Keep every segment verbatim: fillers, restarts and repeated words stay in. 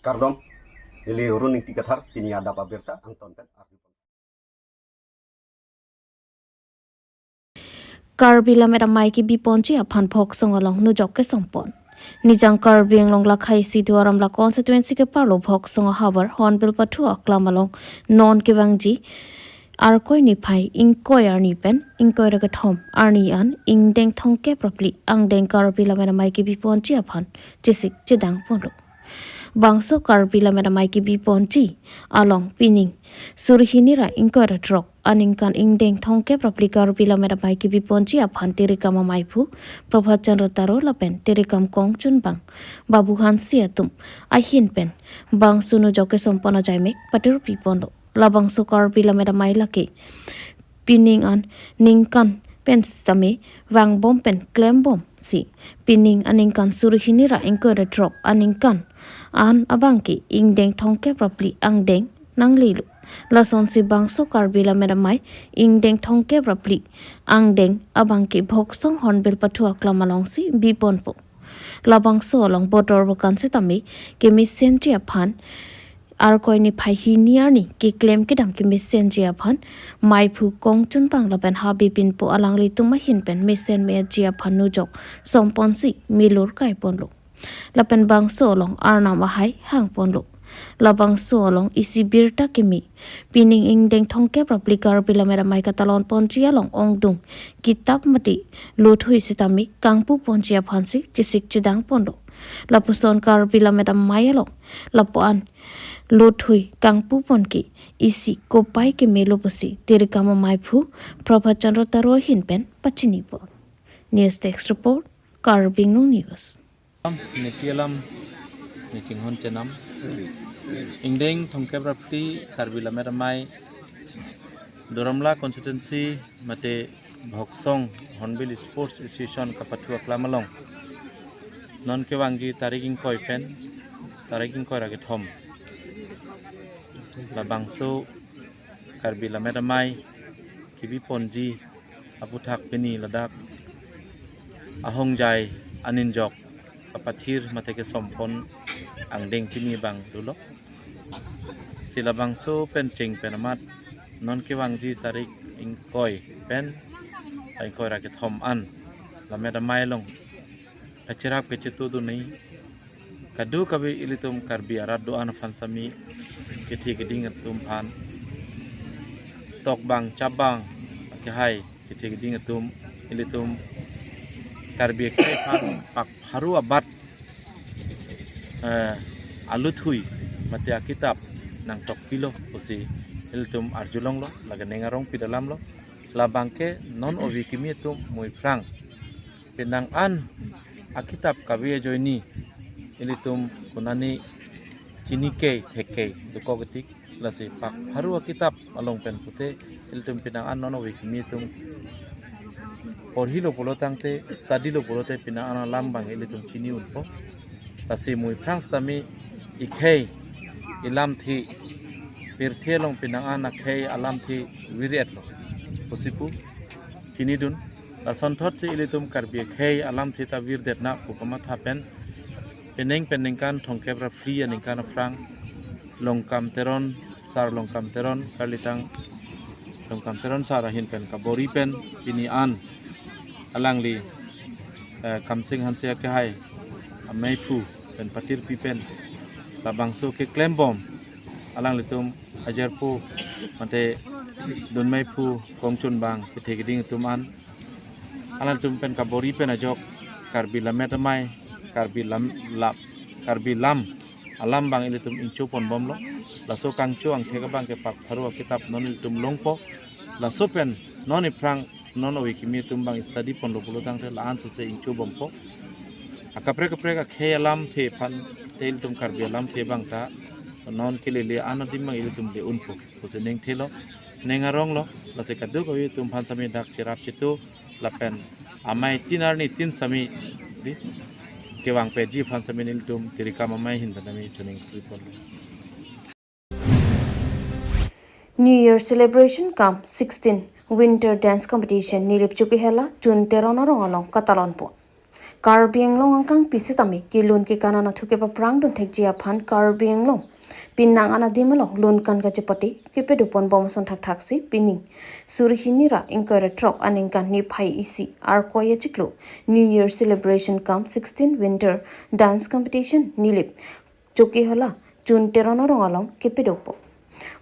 Kardom, neli Run Ingti Kathar, pini adap abirta angton pen arju. Karbi Lammet Amei kebiponji aphan Voksong along nujok kesompon. Nijang Karbi Anglong lakhai isi Duar Amla constituency keparlo Voksong ahavar Hornbill pathu aklam along non kevangji Arkoi niphai ingkoi arni pen ingkoi ra kethom arni an ingdeng thomkep ra phli angdeng Karbi Lammet Amei kebiponji aphan chesik chedang ponlo. Bangso Karbi Lammet Amei kebiponji along pining suri hini ra ingkoi ra throk aningkan ingdeng thomkep ra phli Karbi Lammet Amei kebiponji aphan tirikam amaiphu Prabhat Chandra Taro lapen tirikam kongchunbang Babu Hanse atum ahin pen bangso nujok kesompon ajaimek patirpi ponlo. Labangso Karbi Lammet Amei lake pining aningkan pen sitame vangbom pen klembomsi pining aningkan suri hini ra ingkoi ra throk aningkan an abangke ingdeng thomkep ra phli angdeng nanglelo. Lasonsi bangso Karbi Lammet Amei ingdeng thomkep ra phli angdeng abangke Voksong Hornbill pathu aklam alongsi biponpo. Labangso along bodor bokan sitame kemesenji aphan Arkoi niphai hini arni keklem kedam kemesenji aphan maiphu kongchunbang lapen habe pinpo alanglitum ahin pen mesen meji aphan nujok somponsi milur kaiponlo. Lapen bangso along arnam ahai hangponlo. Labangso along isi birta keme pining ingdeng thomkep ra phli Karbi Lammet Amei katalon ponji along ongdung kitap mate lothui sitame kangpu ponji aphansi chesik chedang ponlo. Lapuson Karbi Lammet Amei along lapu-an lothui kangpu ponke isi kopai kemelo pusi tirikam amaiphu Prabhat Chandra Taro ahin pen pachini pon. News Desk Report, Karbi Anglong News. Neli alam, neli chinghon chenam. Ingdeng thomkep ra phli Karbi Lammet Amei Duar Amla constituency mate Voksong Hornbill Sports Association kapathu aklam along non kevangji tarik ingkoi pen tarik ingkoi ra kethom labangso Karbi Lammet Amei kebiponji aputhak pini ladak ahongjai aninjok kapathir mate kesompon angdeng pini abang dolo. Si labangso pen cheng pen amat non kevangji tarik ingkoi pen ingkoi ra kethom an Lammet Amei along kacherap kachetudun nai kadokave ilitum Karbi arat do-an aphan sitame kethe keding atum aphan tokbang chapbang akehai kethe keding atum ilitum Karbi akhei aphan pak pharo abat eh, alothui mate akitap nangtokpilo pusi ilitum arjulonglo, lake neng arong pida alamlo. Labangke non ove kimi atum muiphrang penang an akitap kave ajoine ilitum konane chini kei thek kei dokok ketik, lasi pak pharo akitap along pen pute ilitum penang an non ove kimi atum porhilo pulo tangte, studylo pulote penang an alam abang ilitum chini unpo. Lasi muiphrang sitame ikhei ilamthe pirthe along penang an akhei alamthe vir-etlo pusi pu chinidun. Lasonthotsi ilitum Karbi akhei alamthe ta virdet nang pu kamatha pen penang pen ningkan thomkep ra phli aningkan aphrang Longkam Teron, Sar Longkam Teron, karlitang Longkam Teron Sar ahin pen kabor-i pen pini an alangli eh, Kamsing Hanse akehai amaiphu pen patirpi pen labangso keklembom alanglitum ajarpo mate dunmaiphu kongchunbang kethe keding atum an alanglitum pen kabor-i pen ajok Karbi Lammet Amei, Karbi Lam, Lam, Karbi Lam alam abang ilitum ingcho ponbomlo. Laso kangcho angthek abangke pak pharo akitap non ilitum longpo. Laso pen non iphrang non ove kimi atum abang study ponlo pulo tangte la-an sose ingchobompo. Akaprek kaprek akhei alamthe aphan te ilitum Karbi alamthe abang ta non kelele an adim abang ilitum le unpo pusi ningthelo, neng aronglo. Lasi kadokave atum aphan sitame dak cherap chetu lapen amei tin arni tin sitame di kevang peji aphan sitame nelitum tirikam amei ahin pen sitame chuning report. New Year Celebration cum sixteen Winter Dance Competition Nilip Chukihela June Teron arong along katalonpo. Karbi Anglong angkangpi sitame kelun kekan anatthu kepaprang dunthekji aphan Karbi Anglong penang anadim along lun kan kachepate kepadopon bom ason thakthaksi pining suri hini ra ingkoi ra throk aningkan niphai isi Arkoi achiklo New Year celebration cum sixteen winter dance competition Nilip Chokihola Chun Teron arong along kepadopo.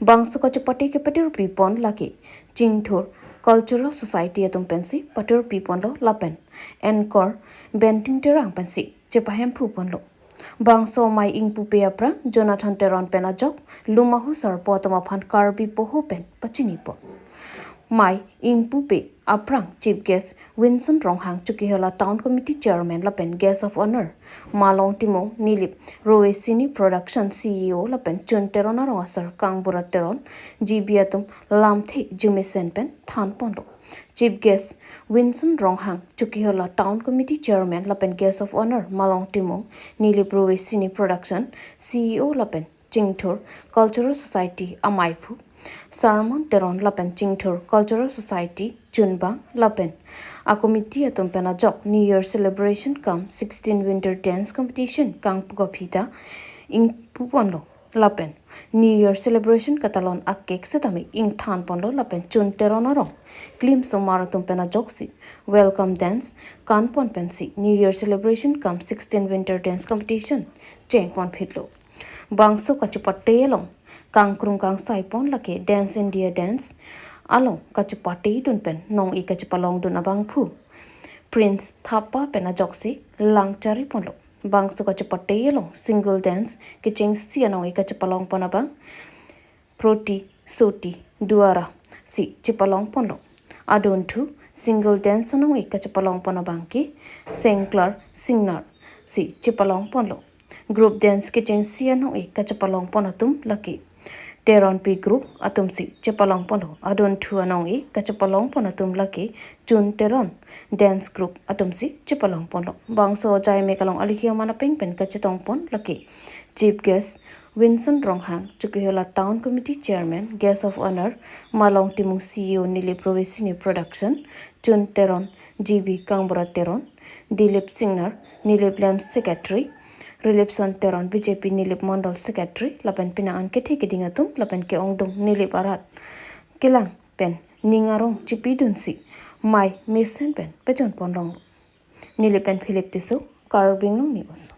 Bangso kachepate kepatirpi pon lake Chingthur Cultural Society atum pensi patirpi ponlo lapen anchor Benting Terang pensi chepahemphu ponlo. Bangso amei ingpupe aphrang Jonathan Teron pen ajok Lumahu Sarpo atum aphan Karbi Poho pen pachini pon. Amei ingpupe aphrang Chief Guest Winson Ronghang Chokihola Town Committee Chairman lapen Guest of Honor Malong Timung, Nilip Rowesini Production C E O lapen Chun Teron arong asar Kangbura Teron, G B atum lamthe jumesen pen than ponlo. Chief Guest Winson Ronghang Chokihola Town Committee Chairman lapen Guest of Honor Malong Timung, Nilip Rowesini Production C E O lapen Chingthur Cultural Society amaiphu Sarmon Teron lapen Chingthur Cultural Society Chunbang lapen a committee atum pen ajok New Year celebration cum sixteen winter dance competition kangpu aphi ta ingpu ponlo lapen New Year celebration katalon a cake sitame ingthan ponlo lapen Chun Teron arong klim somar atum pen ajoksi welcome dance kan pon pensi New Year celebration cum sixteen winter dance competition cheng pon phitlo. Bangso kachepate along kangkrung kangsai pon lake Dance India Dance along kachepate dun pen nong-e kachepalong dun abangphu Prince Thapa pen ajoksi lang chari ponlo. Bangso kachepate along single dance kechengsi anong-e kachepalong pon abang Proti Soti Duara si chepalong ponlo. Adunthu single dance anong-e kachepalong pon abang ke Sengklar Singnar si chepalong ponlo. Group dance kechengsi anong-e kachepalong pon atum lake Teronpi group atum si chepalong ponlo. Adunthu anong-e kachepalong pon atum lake Chun Teron dance group atum si chepalong ponlo. Bangso ajai me kalong alihi aman apeng pen kachetong pon lake Chief Guest Winson Ronghang, Chokihola Town Committee Chairman, Guest of Honor, Malong Timung C E O Nilip Rowesini Production, Chun Teron, G B Kangbura Teron, Dilip Singnar, Nilip Lem Secretary, Rilipson Teron, B J P Nilip Mondol Secretary, lapen penang an kethe keding atum, lapen ke-ongdung Nilip arat kelang pen ning arong chipidunsi amei mesen pen pechon ponlong. Nilip pen Philip Tisso, Karbi Anglong News.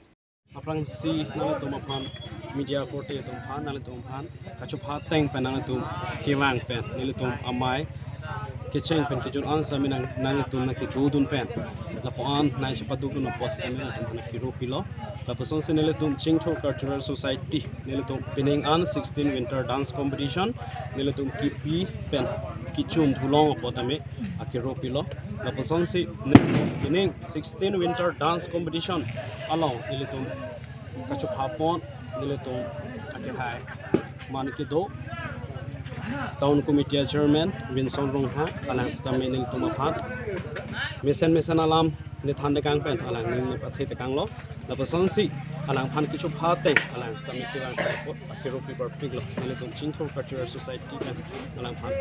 Aphrangsi nanglitum aphan media korte atum aphan, nanglitum aphan kachupha ateng pen nanglitum kevang pen nelitum amei kecheng pen kejun an sami nang nanglitum nangkedodun pen lapu-an nang chepadodun apot sitame nanglitum aphan kero pilo. Lapusonsi nelitum Chingthur Cultural Society nelitum pining an sixteen winter dance competition nelitum kipi pen kechun thulong apot tame akero pilo. Lapusonsi nelitum pining sixteen winter dance competition along nelitum kachupha pon nelitum akehai man kedo Town Committee Chairman Winson Ronghang alang sitame nelitum aphan mesen mesen alam nethan dekang pen alang ning pathe dekanglo. Lapusonsi alangphan kachupha ateng alang sitame kevang pen apot akero pi parpiklo. Nelitum Chingthur Cultural Society pen alangphan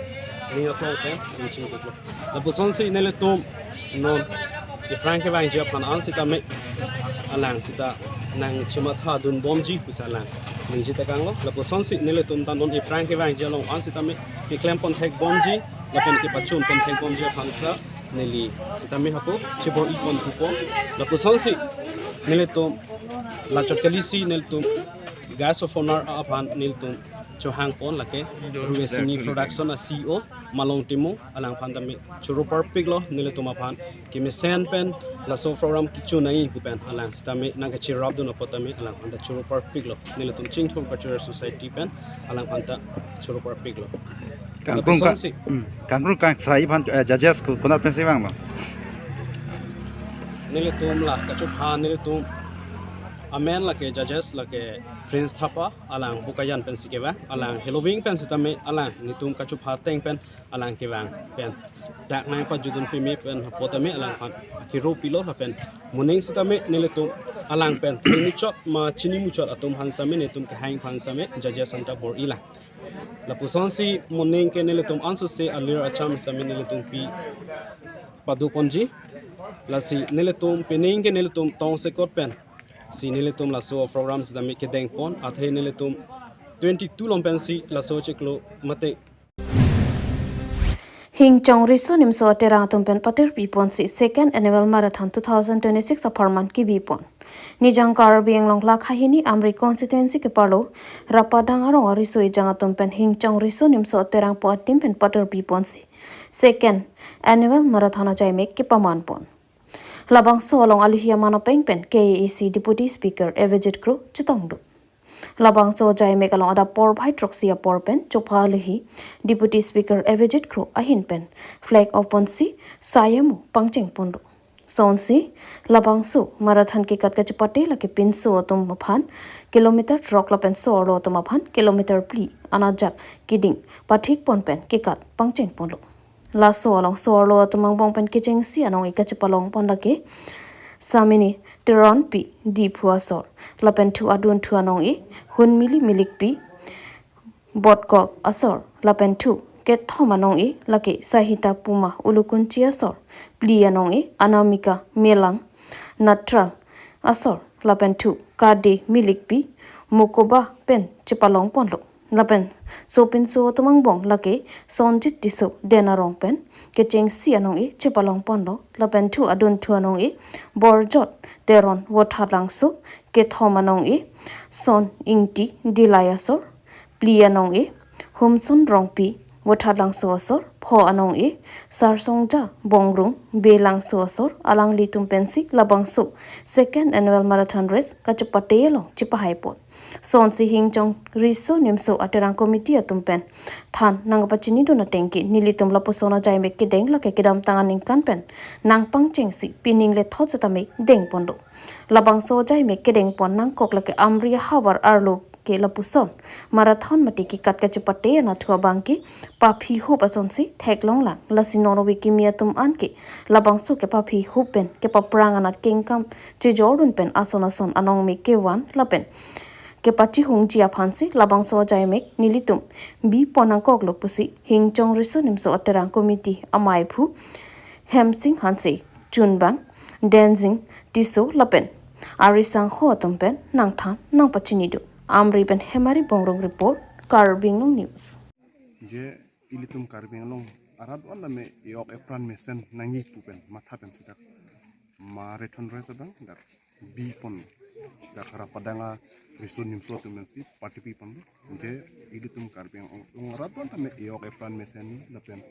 ning aklong pen ning chingkuklo. Lapusonsi nelitum non iphrang kevangji aphan an sitame alang sita nang chematha dunbomji pusi alang ningje tekanglo. Lapusonsi nelitum ta non iphrang kevangji along an sitame keklem pon thekbomji lapen kepachun pon thekbomji aphan sa neli sitame hako chibor-i pon thupo. Lapusonsi nelitum lachot kalisi nelitum Guest of Honor aphan nelitum chohang pon lake Rowesini Production a C E O Malong Timung alangphan tame choro parpiklo nelitum aphan kemesen pen laso program kechun nangji pu pen alang sitame nangkachirapdun apot tame alangphan ta choro parpiklo. Nelitum Chingthur Cultural Society pen alangphan ta choro parpiklo. Kangkrung ka, Lapusonsi. Hmm, kangkrung kangsai aphan, eh, judges ko konat pensi vanglo? Nelitum la kachupha nelitum amen lake judges lake Prince Thapa alang Bokajan pensi kevang, alang heloving pen sitame alang nelitum kachupha ateng pen alang kevang pen dak nang pajudun pimi pen apot tame alangphan akero pilo lapen moning sitame nelitum alang pen chini muchot ma chini muchot atum aphan sitame nelitum kehang aphan sitame judges aphan ta bor-ilang. Lapusonsi moning ke nelitum ansose alir acham sitame nelitum pi pado ponji. Lasi nelitum pining ke nelitum tongsekot pen si nelitum laso program sitame kedeng pon, athe nelitum twenty-two along pensi laso chiklo mate Hingchong Riso Nimso Aterang atum pen patirpi ponsi Second Annual Marathon two thousand twenty-six apharman kebi pon. Nijang Karbi Anglong lakha hini Amri constituency keparlo Rapadang arong ariso ejang atum pen Hingchong Riso Nimso Aterang pu a-team pen patirpi ponsi Second Annual Marathon ajaimek kepaman pon. Labangso along aluhi aman apeng pen K A A C Deputy Speaker Avijit Kro chetongdun. Labangso ajaimek along adap porphai throksi apor pen chopha aluhi Deputy Speaker Avijit Kro ahin pen flag off ponsi sai amo pangcheng ponlo. Sonsi labangso marathon kekat kachepate lake pinso atum aphan kilometer throk lapen so-arlo atum aphan kilometer phli anajak keding pathik pon pen kekat pangcheng ponlo. Laso along so-arlo atum angbong pen kechengsi anong-e kachepalong pon lake Samini Teronpi Diphu asor, lapen thu adunthu anong-e Hunmili Milikpi Botkok asor, lapen thu kethom anong-e lake Sahita Puma Ulukunchi asor, phli anong-e Anamika Melang Natral asor, lapen thu kade Milikpi Mokoba pen chepalong ponlo. Lapen sopinso atum angbong lake Sonjit Tisso Den arong pen kechengsi anong-e chepalong ponlo. Lapen thu adunthu anong-e Borjot Teron Vothatlangso, kethom anong-e Son Ingti Dillai asor, phli anong-e Humson Rongpi Vothatlangso asor, pho anong-e Sarsongja Bongrung Belangso asor, alanglitum pensi labangso Second Annual Marathon Race kachepate along chepahai pon. Sonsi Hingchong Riso Nimso Aterang Committee atum pen than nangpachinidun ateng ke nelitum lapuson ajaimek kedeng lake kedamtang aningkan pen nangpangchengsi pining lethot sitame deng ponlo. Labangso ajaimek kedeng pon nangkok lake Amri ahavar arlo ke lapuson marathon mate kekat kachepate anatthu abang ke paphi hup asonsi theklonglang. Lasi non ove kimi atum an ke labangso kepaphi hup pen kepaphrang anat kengkam chejordun pen ason ason anong me kevan lapen kepachihungji aphansi labangso ajaimek nelitum bi pon nangkoklo pusi Hingchong Riso Nimso Aterang Committee amaiphu Hemsing Hanse, chunbang Denzing Tisso lapen arisangho atum pen nangthan nangpachinidun. Amri pen Hemari Bongrung report, Karbi Anglong News. Je ilitum Karbi Anglong arat wan lame e-ok epran mesen nangji pu pen matha pensi dak marathon race abang dak bi pon, dak Rapadang a-riso nimso atum pensi patipi ponlo. Je ilitum Karbi Anglong arat wan lame e-ok epran mesen ni lapen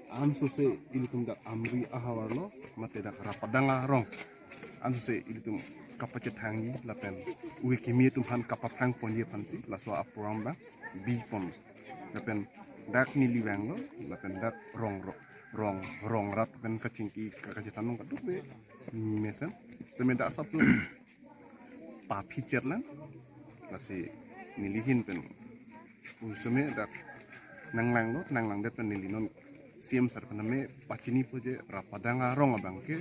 ansose ilitum dak Amri ahavar lo mate dak Rapadang arong ansose ilitum kapachethangji lapen ove kimi atum aphan kapaphrang ponji aphansi laso a-program abang bi pon. Lapen dak neli vanglo, lapen dak rong ro-, rong, rong rat pen kachingki ka-, kachethan nong kaduk ve mesen. Sitame dak sap tu paphi chetlang. Lasi neli ahin pen usume dak nanglanglo, nanglangdet pen neli non C M sir pen me pachinipo je Rapadang arong abang ke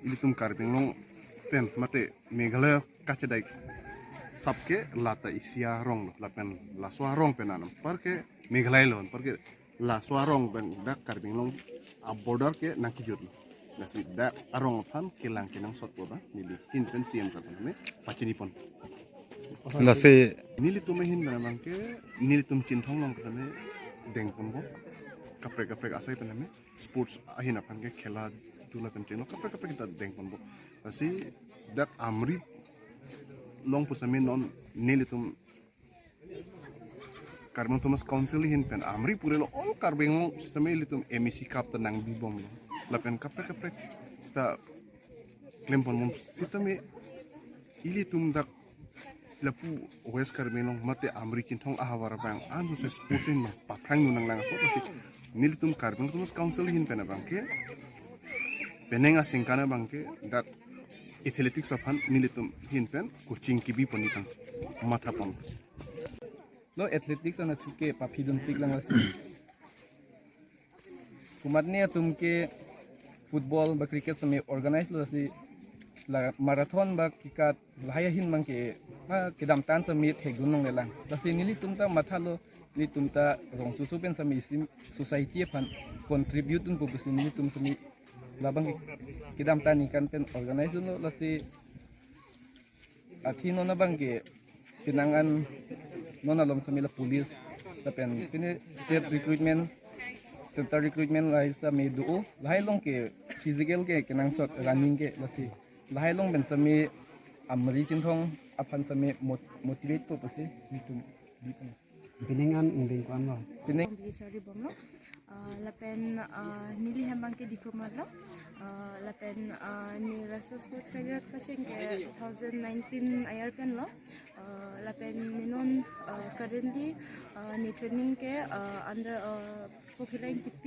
ilitum Karbi Anglong pen mate Meghalaya kachedai sap ke lata isi arong lo, lapen laso arong pen anam par ke Meghalaya lo, par ke laso arong pen dak Karbi Anglong a-border ke nangkejut lo. Lasi dak arong aphan kelang kenangsot pu abang neli ahin pen C M sir pen me pachini pon. Lasi nelitum ahin pen abang ke nelitum Chinthong along pen me deng ponpo, kaprek kaprek asai pen me sports ahin aphan ke khela dhula pen chenglo kaprek kaprek ta deng ponpo. Lasi dak Amri along pusitame non nelitum Karbi Anglong Autonomous Council ahin pen Amri pule lo all Karbi Anglong sitame ilitum M A C cup ta nangbi bomlo. Lapen kaprek kaprek sita klem ponbom sitame ilitum dak lapu West Karbi Anglong mate Amri Chinthong ahavar abang ansose sports ahin ma paphrang nu nanglang apot lasi nelitum Karbi Anglong Autonomous Council ahin pen abang ke penang asingkan abang ke dak athletics aphan nelitum ahin pen coaching kebi pon ni tang matha pon. Lo athletics anatthu ke paphi dunpik lang lasi. Komatne atum ke football ba cricket sitame organize lo lasi la marathon ba kekat lahai ahin abang ke, ha, kedamtang sitame thekdun longle lang. Lasi nelitum ta mathalo, nelitum ta rongsoso pen sitame isi society aphan contribute dunpo pusi nelitum sitame Labang ke kedamtang aningkan pen organize dunlo, lasi athe non abang ke penang an non along sami la police lapen pine state recruitment, central recruitment lahai sami do, lahai along ke physical ke kenangsot, running ke, lasi lahai along pen sami amri chinthong aphan sami mot-, motivate po pusi nelitum bi pen. Pining an ingdeng ko-an lo? Pining. Bangke charli bomlo. Ah, lapen, ah, neli hem abang ke Diphu amat lo. Ah, lapen, ah, ne laso sports career kacheng ke two thousand nineteen ayar pen lo. Ah, lapen ne non, ah, currently, ah, ne training ke, ah, under, ah, Pokhilang T P,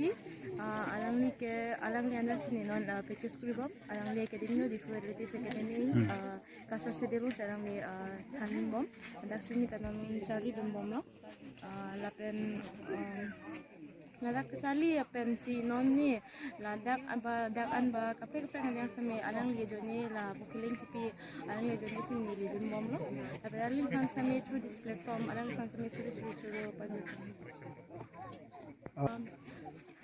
ah, alangli ke, alangli under si ne non, ah, practice kuri bom, alangli academy lo, Diphu Athletics Academy, ah, KASA State Rules alangli, ah, than bom, dak si ne ta non charli dun bomlo. Ah, lapen, um, ladak charli lapen si non ne, ladak aba dak an ba kaprek kaprek ajang sami alangli ajoine la Pokhilang T P alangli ajoine si neli dun bomlo. Lapen alangliphan sami through this platform, alangliphan sami suri suri suri pajir. Um,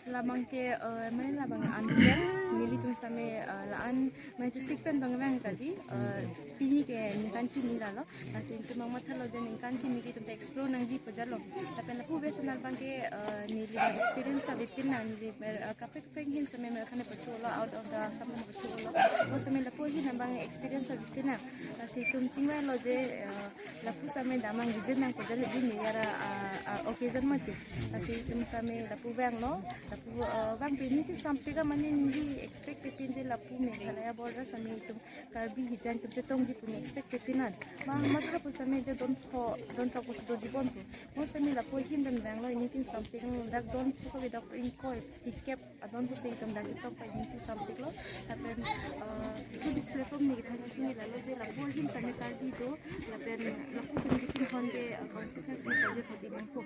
labang ke, eh, mane labang an ke, nelitum sami, eh, la-an, mane si sik pen bang bang kali, eh, pini ke ningkan kimi lalo, lasi itum abang mathalo je ningkan kimi ke itum ta explore nangji pajalo. Lapen lapu besa nal abang ke, eh, neli experience kave pin nang, neli mer, eh, kaprek kaprek ahin sami mer khane pacholo, out of the sami pacholo. Mo sami lapu ahin abang experience kave pin nang. Lasi itum chingvailo je, eh, lapu sami damnang visit nang pajal hedi ne yara, ah, ah, occasion mati. Lasi itum sami lapu vanglo, lapu, ah, vang pini si sampai ka mane neli expect pe pin je lapu Meghalaya border sami itum Karbi hijan itum chetongji pu ne expect pe pin nang. Ma, ma lapu sami je don pho, don pho pusi doji bom pu. Mo sami lapu ahin pen vanglo, ini tin sampai dak don pho ka dak ingkoi, hikep, adon so se itum dak ketok pa ini tin sampai lo. Lapen, eh, through this platform ne kethan kini lalo je lapu ahin sami Karbi do, lapen lapu sami kachinghon ke, eh, consequence ne pajir pati nangpo.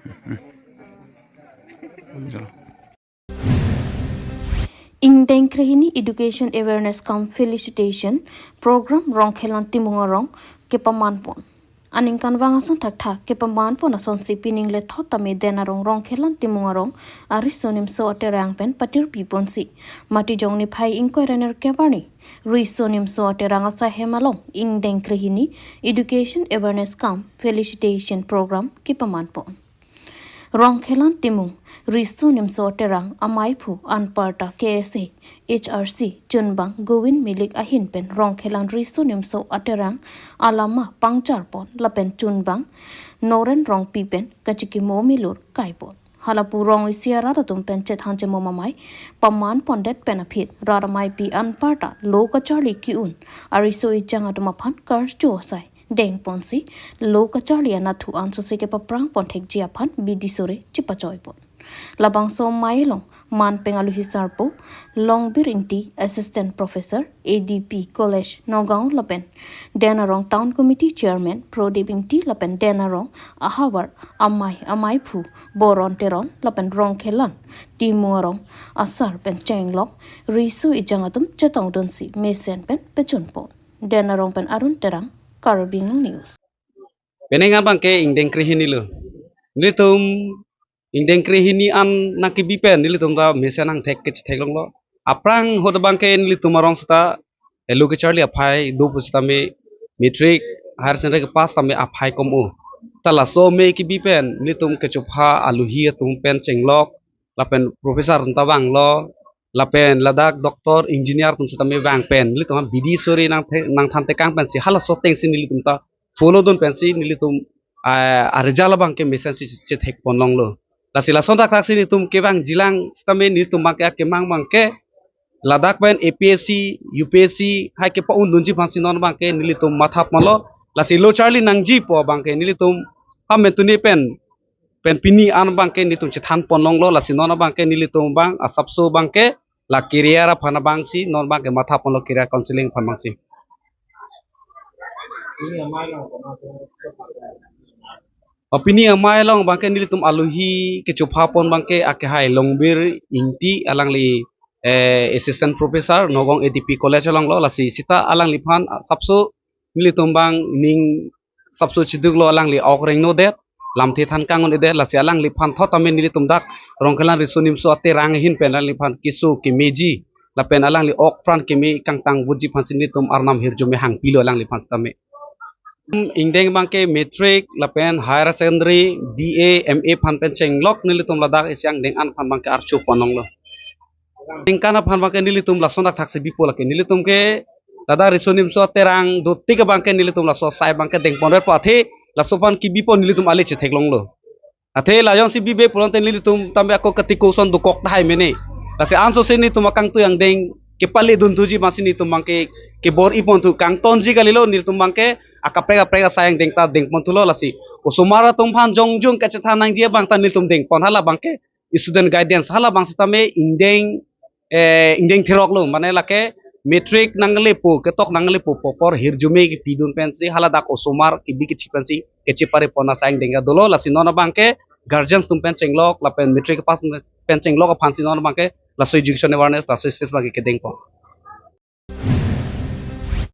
Ingdeng krehini Education Awareness cum Felicitation Program Rongkhelan Timung arong kepaman pon. Aningkanvang ason thakthak kepaman pon asonsi pining lethot tame Den arong Rongkhelan Timung arong ariso nimso aterang pen patirpi ponsi Matijong niphai ingkoi ra nerkep arni riso nimso aterang asai hem along ingdeng krehini Education Awareness cum Felicitation Program kepaman pon. Rongkhelan Timung riso nimso aterang amaiphu anparta K S A H R C chunbang Govin Milik ahin pen Rongkhelan riso nimso aterang alama pangchar pon lapen chunbang Noren Rongpi pen kachikimo milur kai pon. Halapu rong isi arat atum pen chethan chemo mamai paman pondet pen aphi rat amaipi anparta lo kacharli ki-un ariso ejang atum aphan karcho asai deng ponsi lo kacharli anatthu ansose kepaprang pon thekji aphan bidi sore chepachoi pon. Labangso amei along man pen aluhi sarpo Longbir Ingti, Assistant Professor, A D P College, Nagaon lapen Den arong Town Committee Chairman Prodip Ingti lapen Den arong ahavar amei amaiphu Boron Teron lapen Rongkhelan Timung arong asar pen chenglok riso ejang atum chetongdunsi mesen pen pechun pon. Den arong pen Arun Terang, Karbi Anglong News. Penang abang ke ingdeng krehini lo. Nelitum ingdeng krehini an nangkebi pen nelitum ta mesen nangthek kechethek longlo. Aphrang ahut abang ke nelitum arong seta lo kacharli aphai do pusitame matric, higher secondary kepass tame aphai kom-o. Ta laso amei kebi pen nelitum kechopha aluhi atum pen chenglok lapen professor atum ta vanglo, lapen ladak doctor, engineer atum sitame vang pen nelitum bidi sore nangthe-, nangthan tekang pensi halaso atengsi nelitum ta follow dun pensi nelitum, ah, aresult abang ke mesen si chethek pon longlo. Lasi lason thakthak si nelitum kevangjilang sitame nelitum abang ke akemang abang ke ladak pen A P S C, U P S C hai kepa-un dunji aphansi non abang ke nelitum matha ponlo. Lasi lo charli nangji pu abang ke nelitum ha mentuni pen pen pini an abang ke nelitum chethan pon longlo, lasi non abang ke nelitum abang asapso abang ke la career aphan abangsi non abang ke matha ponlo, career counseling aphan abangsi. O pini amei along abang ke nelitum aluhi kechopha pon abang ke akehai Longbir Ingti, alangli, eh, Assistant Professor Nagaon A D P College alonglo, lasi seta alangliphan asapso nelitum abang ning sapso chiduklo, alangli ok rengno det, lamthe than kangon-edet, lasi alangliphan thot tame nelitum dak Rongkhelan riso nimso aterang ahin pen alangliphan keso kemeji lapen alangli ok pran keme kangtang vutji aphansi nelitum arnam hirjume hangpilo alangliphan sitame. Hmm, ingdeng abangke matric lapen higher secondary, B A, M A aphan pen chenglok nelitum ladak isi angdeng an aphan abangke archo pon longlo. Ningkan aphan abangke nelitum lason dak thaksi bipo lake nelitum ke ladak riso nimso terang dotik abangke nelitum laso asai abangke dengponverpo athe laso aphan kebi pon nelitum ale chetheklonglo. Athe lajongsi bibe pulote nelitum tame ako katiko ason dokok tahai mene. Lasi ansose nelitum akangtui angdeng kepale dunthuji aphansi nelitum abangke kebor-i ponthu, kangtonji kalilo, nelitum abangke akaprek kaprek asai angdeng ta dengponthulo. Lasi osomar atum aphan jongjong kachethan nangji abang ta nelitum dengpon, hala abangke student guidance, hala abang sitame ingdeng, eh, ingdeng theroklo, mane lake matric nanglepo, ketok nanglepo apor hirjume kepidun pensi hala dak osomar kebi kechi pensi kachepare pon asai angdeng ta dolo. Lasi non abangke guardians atum pen chenglok lapen matric pass pen chenglok aphansi non abangke laso education awareness laso stage abangke kedengpon.